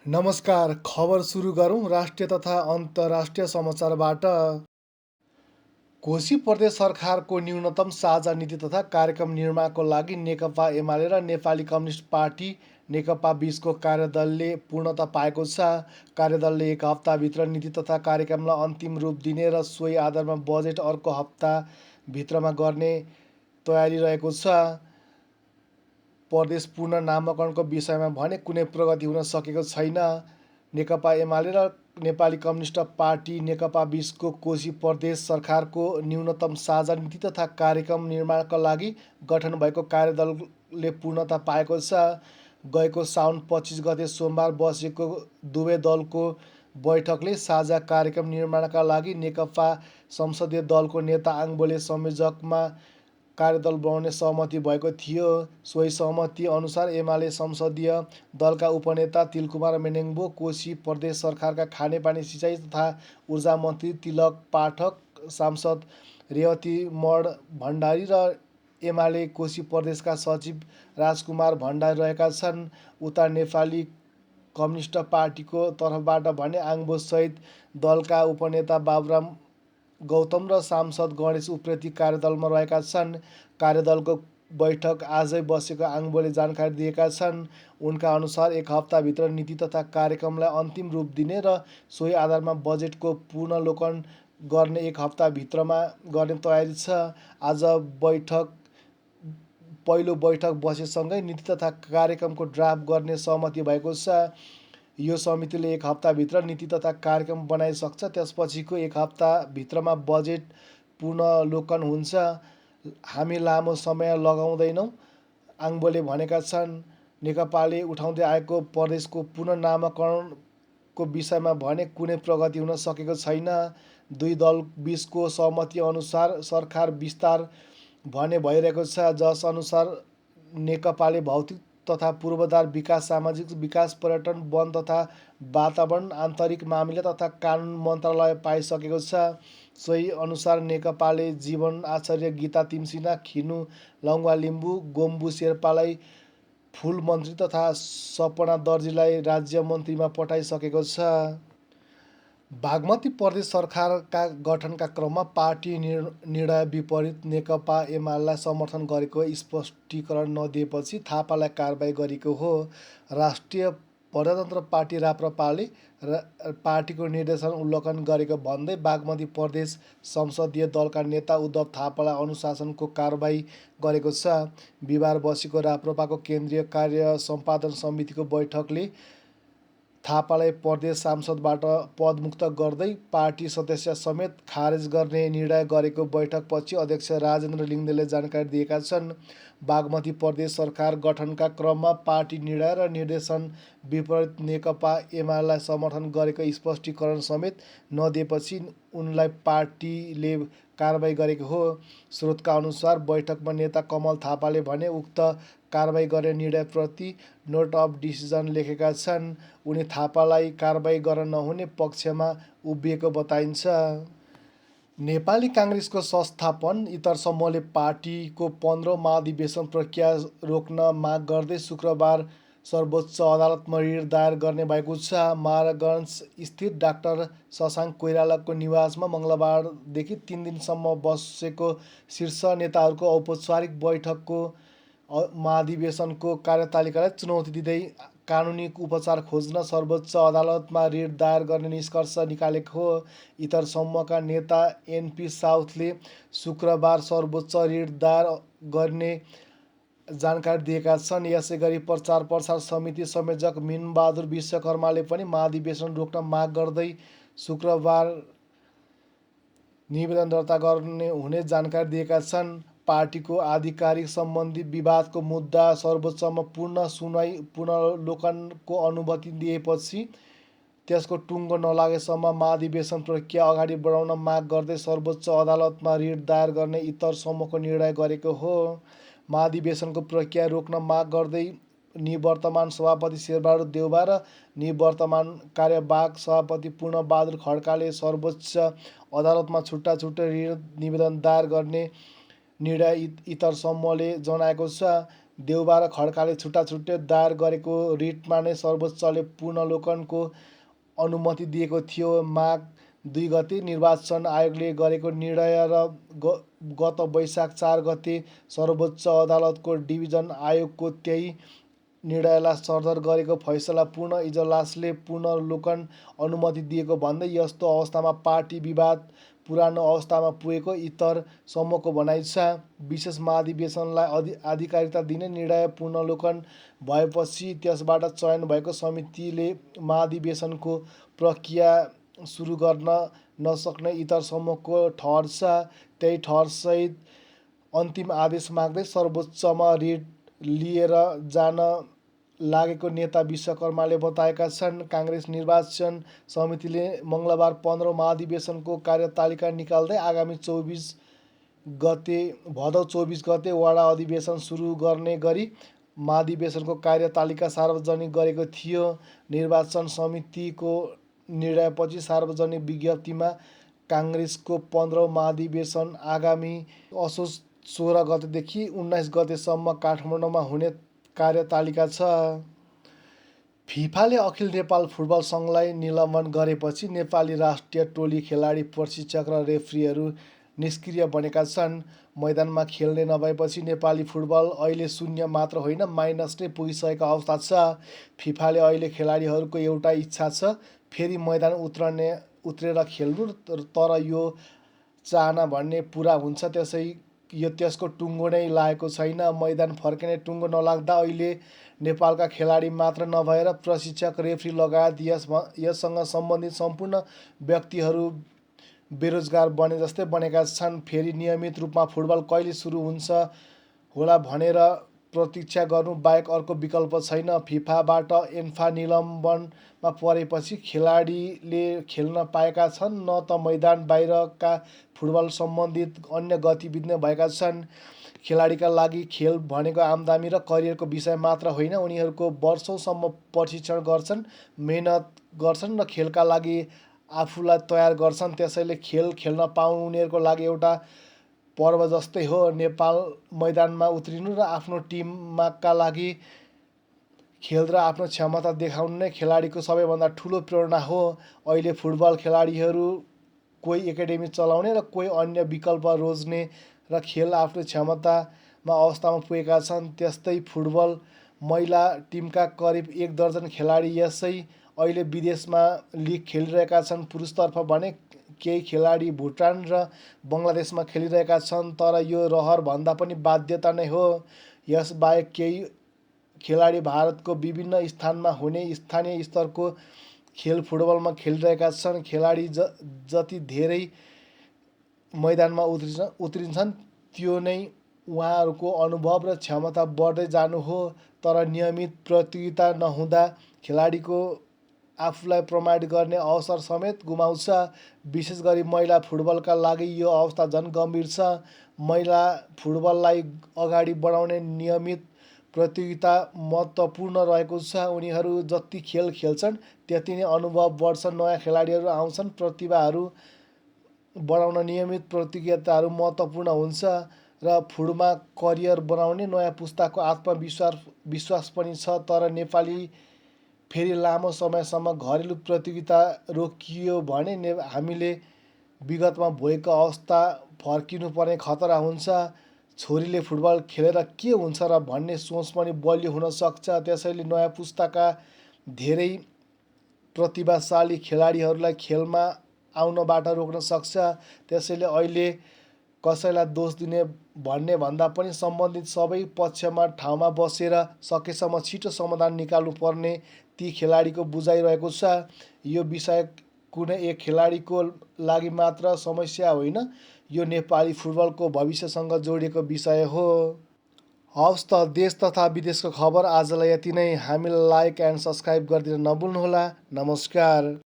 नमस्कार। खबर सुरु गरौँ राष्ट्रिय तथा अन्तर्राष्ट्रिय समाचारबाट। कोशी प्रदेश सरकारको न्यूनतम साझा नीति तथा कार्यक्रम निर्माणको लागि नेकपा एमाले र नेपाली कम्युनिस्ट पार्टी नेकपा बीचको कार्यदलले पूर्णता पाएको छ। कार्यदलले एक हप्ताभित्र नीति तथा कार्यक्रमलाई अन्तिम रूप दिने र सोही आधारमा बजेट अर्को हप्ताभित्रमा गर्ने तयारी रहेको छ। प्रदेश पुनः नामाकरणको विषयमा भने कुनै प्रगति हुन सकेको छैन। नेकपा एमाले र नेपाली कम्युनिस्ट पार्टी नेकपा बीचको कोशी प्रदेश सरकारको न्यूनतम साझा नीति तथा कार्यक्रम निर्माणका लागि गठन भएको कार्यदलले पूर्णता पाएको छ। गएको साउन 25 गते सोमबार बसेको दुवै दलको बैठकले साझा कार्यक्रम निर्माणका लागि नेकपा संसदीय दलको नेता आङबोले संयोजकमा कार्यदल बनाउने सहमति भएको थियो। सोही सहमति अनुसार एमाले संसदीय दलका उपनेता तिलकुमार मेनेङ्बो, कोशी प्रदेश सरकारका खानेपानी सिँचाइ तथा ऊर्जा मन्त्री तिलक पाठक, सांसद रेवती मड भण्डारी र एमाले कोशी प्रदेशका सचिव राजकुमार भण्डारी रहेका छन्। उता नेपाली कम्युनिस्ट पार्टीको तर्फबाट भने आङबोसहित दलका उपनेता बाबुराम गौतम र सांसद गणेश उप्रेती कार्यदलमा रहेका छन्। कार्यदलको बैठक आजै बसेको आङबोले जानकारी दिएका छन्। उनका अनुसार एक हप्ताभित्र नीति तथा कार्यक्रमलाई अन्तिम रूप दिने र सोही आधारमा बजेटको पुनर्लोकन गर्ने एक हप्ताभित्रमा गर्ने तयारी छ। आज पहिलो बैठक बसेसँगै नीति तथा कार्यक्रमको ड्राफ्ट गर्ने सहमति भएको छ। यो समितिले एक हप्ताभित्र नीति तथा कार्यक्रम बनाइसक्छ। त्यसपछिको एक हप्ताभित्रमा बजेट पुनर्लोकन हुन्छ। हामी लामो समय लगाउँदैनौँ, आङबोले भनेका छन्। नेकपाले उठाउँदै आएको प्रदेशको पुनर्नामकरणको विषयमा भने कुनै प्रगति हुन सकेको छैन। दुई दलबीचको सहमति अनुसार सरकार विस्तार भने भइरहेको छ, जस अनुसार नेकपाले भौतिक तथा पूर्वाधार विकास, सामाजिक विकास, पर्यटन, वन तथा वातावरण, आन्तरिक मामिला तथा कानुन मन्त्रालय पाइसकेको छ। सोही अनुसार नेकपाले जीवन आचार्य, गीता तिमसिना, खिनु लङ्वा लिम्बू, गोम्बु शेर्पालाई फुल मन्त्री तथा सपना दर्जीलाई राज्य मन्त्रीमा पठाइसकेको छ। बागमती प्रदेश सरकारका गठनका क्रममा पार्टी निर्णय विपरीत नेकपा एमालेलाई समर्थन गरेको स्पष्टीकरण नदिएपछि थापालाई कारबाही गरेको हो। राष्ट्रिय प्रजातन्त्र पार्टी राप्रपाले पार्टीको निर्देशन उल्लङ्घन गरेको भन्दै बागमती प्रदेश संसदीय दलका नेता उद्धव थापालाई अनुशासनको कारबाही गरेको छ। बिहिबार बसेको राप्रपाको केन्द्रीय कार्य सम्पादन समितिको बैठकले थापालाई प्रदेश सांसदबाट पदमुक्त गर्दै पार्टी सदस्य समेत खारेज गर्ने निर्णय गरेको बैठकपछि अध्यक्ष राजेन्द्र लिङ्गदेले जानकारी दिएका छन्। बागमती प्रदेश सरकार गठनका क्रममा पार्टी निर्णय र निर्देशन विपरीत नेकपा एमालेलाई समर्थन गरेको स्पष्टीकरण समेत नदिएपछि उनलाई पार्टीले कारबाही गरेको हो। स्रोतका अनुसार बैठकमा नेता कमल थापाले भने उक्त कारबाही गर्ने निर्णयप्रति नोट अफ डिसिजन लेखेका छन्। उनी थापालाई कारबाही गर्न नहुने पक्षमा उभिएको बताइन्छ। नेपाली काङ्ग्रेसको संस्थापन इतर समूहले पार्टीको 15औँ महाधिवेशन प्रक्रिया रोक्न माग गर्दै शुक्रबार सर्वोच्च अदालतमा रिट दायर गर्ने भएको छ। महाराजगञ्ज स्थित डाक्टर शशाङ्क कोइरालाको निवासमा मङ्गलबारदेखि 3 दिनसम्म बसेको शीर्ष नेताहरूको औपचारिक बैठकको महाधिवेशनको कार्यतालिकालाई चुनौती दिँदै कानुनी उपचार खोज्न सर्वोच्च अदालतमा रिट दायर गर्ने निष्कर्ष निकालेको हो। इतर समूहका नेता एनपी साउथले शुक्रबार सर्वोच्च रिट दायर गर्ने जानकारी दिएका छन्। यसैगरी प्रचार प्रसार समिति संयोजक मिनबहादुर विश्वकर्माले पनि महाधिवेशन रोक्न माग गर्दै शुक्रबार निवेदन दर्ता गर्ने हुने जानकारी दिएका छन्। पार्टीको आधिकारिक सम्बन्धी विवादको मुद्दा सर्वोच्चमा पुनः सुनवाई पुनर्लोकनको अनुमति दिएपछि त्यसको टुङ्गो नलागेसम्म महाधिवेशन प्रक्रिया अगाडि बढाउन माग गर्दै सर्वोच्च अदालतमा रिट दायर गर्ने इतर समूहको निर्णय गरेको हो। महाधिवेशनको प्रक्रिया रोक्न माग गर्दै निवर्तमान सभापति शेरबहादुर देउबा र निवर्तमान कार्यवाहक सभापति पूर्णबहादुर खड्काले सर्वोच्च अदालतमा छुट्टा छुट्टै रिट निवेदन दायर गर्ने निर्णय इतर समूहले जनाएको छ। देउबा र खड्काले छुट्टाछुट्टै दायर गरेको रिटमा नै सर्वोच्चले पुनर्लोकनको अनुमति दिएको थियो। माघ 2 गते निर्वाचन आयोगले गरेको निर्णय र गत वैशाख 4 गते सर्वोच्च अदालतको डिभिजन आयोगको त्यही निर्णयलाई सरदर गरेको फैसला पूर्ण इजलासले पुनर्लोकन अनुमति दिएको भन्दै यस्तो अवस्थामा पार्टी विवाद पुरानो अवस्थामा पुगेको इतर समूहको भनाइ छ। विशेष महाधिवेशनलाई आधिकारिकता दिने निर्णय पुनर्लोकन भएपछि त्यसबाट चयन भएको समितिले महाधिवेशनको प्रक्रिया सुरु गर्न नसक्ने इतर समूहको ठहर छ। त्यही ठहरसहित अन्तिम आदेश माग्दै सर्वोच्चमा रिट लिएर जान लागेको नेता विश्वकर्माले बताएका छन्। काङ्ग्रेस निर्वाचन समितिले मङ्गलबार 15औँ महाधिवेशनको कार्यतालिका निकाल्दै आगामी भदौ 24 गते वडा अधिवेशन सुरु गर्ने गरी महाधिवेशनको कार्यतालिका सार्वजनिक गरेको थियो। निर्वाचन समितिको निर्णयपछि सार्वजनिक विज्ञप्तिमा काङ्ग्रेसको 15औँ महाधिवेशन आगामी असोज 16 गतेदेखि 19 गतेसम्म काठमाडौँमा हुने कार्यतालिका छ। फिफाले अखिल नेपाल फुटबल सङ्घलाई निलम्बन गरेपछि नेपाली राष्ट्रिय टोली खेलाडी प्रशिक्षक र रेफ्रीहरू निष्क्रिय बनेका छन्। मैदानमा खेल्ने नभएपछि नेपाली फुटबल अहिले शून्य मात्र होइन माइनस नै पुगिसकेको अवस्था छ। फिफाले अहिले खेलाडीहरूको एउटा इच्छा छ, फेरि मैदान उत्रेर खेल्नु, तर यो चाहना भन्ने पुरा हुन्छ त्यसको टुङ्गो नै लागेको छैन। मैदान फर्किने टुङ्गो नलाग्दा अहिले नेपालका खेलाडी मात्र नभएर प्रशिक्षक, रेफ्री लगायत यससँग सम्बन्धित सम्पूर्ण व्यक्तिहरू बेरोजगार बने जस्तै बनेका छन्। फेरि नियमित रूपमा फुटबल कहिले सुरु हुन्छ होला भनेर प्रतीक्षा गर्नु बाहेक अर्को विकल्प छैन। फिफाबाट एन्फा निलम्बनमा परेपछि खेलाडीले खेल्न पाएका छन्, न त मैदान बाहिरका फुटबल सम्बन्धित अन्य गतिविधि नै भएका छन्। खेलाडीका लागि खेल भनेको आम्दानी र करियरको विषय मात्र होइन। उनीहरूको वर्षौँसम्म प्रशिक्षण गर्छन्, मेहनत गर्छन् र खेलका लागि आफूलाई तयार गर्छन्। त्यसैले खेल खेल्न पाउनु उनीहरूको लागि एउटा पर्व जस्तै हो। नेपाल मैदानमा उत्रिनु र आफ्नो टिमका लागि खेल र आफ्नो क्षमता देखाउनु नै खेलाडीको सबैभन्दा ठुलो प्रेरणा हो। अहिले फुटबल खेलाडीहरू कोही एकाडेमी चलाउने र कोही अन्य विकल्प रोज्ने र खेल आफ्नो क्षमतामा अवस्थामा पुगेका छन्। त्यस्तै फुटबल महिला टिमका करिब 1 दर्जन खेलाडी यसै अहिले विदेशमा लिग खेलिरहेका छन्। पुरुषतर्फ भने केही खेलाडी भुटान र बङ्गलादेशमा खेलिरहेका छन्, तर यो रहर भन्दा पनि बाध्यता नै हो। यसबाहेक केही खेलाडी भारतको विभिन्न स्थानमा हुने स्थानीय स्तरको खेल फुटबलमा खेलिरहेका छन्। खेलाडी जति धेरै मैदानमा उत्रिन्छन् त्यो नै उहाँहरूको अनुभव र क्षमता बढ्दै जानु हो। तर नियमित प्रतियोगिता नहुँदा खेलाडीको आफूलाई प्रमाणित गर्ने अवसर समेत गुमाउँछ। विशेष गरी महिला फुटबलका लागि यो अवस्था झन् गम्भीर छ। महिला फुटबललाई अगाडि बढाउने नियमित प्रतियोगिता महत्त्वपूर्ण रहेको छ। उनीहरू जति खेल खेल्छन् त्यति नै अनुभव बढ्छ, नयाँ खेलाडीहरू आउँछन्। प्रतिभाहरू बढाउन नियमित प्रतियोगिताहरू महत्त्वपूर्ण हुन्छ र फुटबलमा करियर बनाउने नयाँ पुस्ताको आत्मविश्वास पनि छ। तर नेपाली फेरि लामो समयसम्म घरेलु प्रतियोगिता रोकियो भने हामीले विगतमा भोगेको अवस्था फर्किनुपर्ने खतरा हुन्छ। छोरीले फुटबल खेलेर के हुन्छ र भन्ने सोच पनि बलियो हुन सक्छ। त्यसैले नयाँ पुस्ताका धेरै प्रतिभाशाली खेलाडीहरूलाई खेलमा आउनबाट रोक्न सक्छ। त्यसैले अहिले कसैलाई दोष दिने भन्ने भन्दा पनि सम्बन्धित सबै पक्षमा ठाउँमा बसेर सकेसम्म छिटो समाधान निकाल्नुपर्ने ती खेलाडीको बुझाइ रहेको छ। यो विषय कुनै एक खेलाडीको लागि मात्र समस्या होइन, यो नेपाली फुटबलको भविष्यसँग जोडिएको विषय हो। हवस् त, देश तथा विदेशको खबर आजलाई यति नै। हामीलाई लाइक एन्ड सब्सक्राइब गरिदिन नभुल्नुहोला। नमस्कार।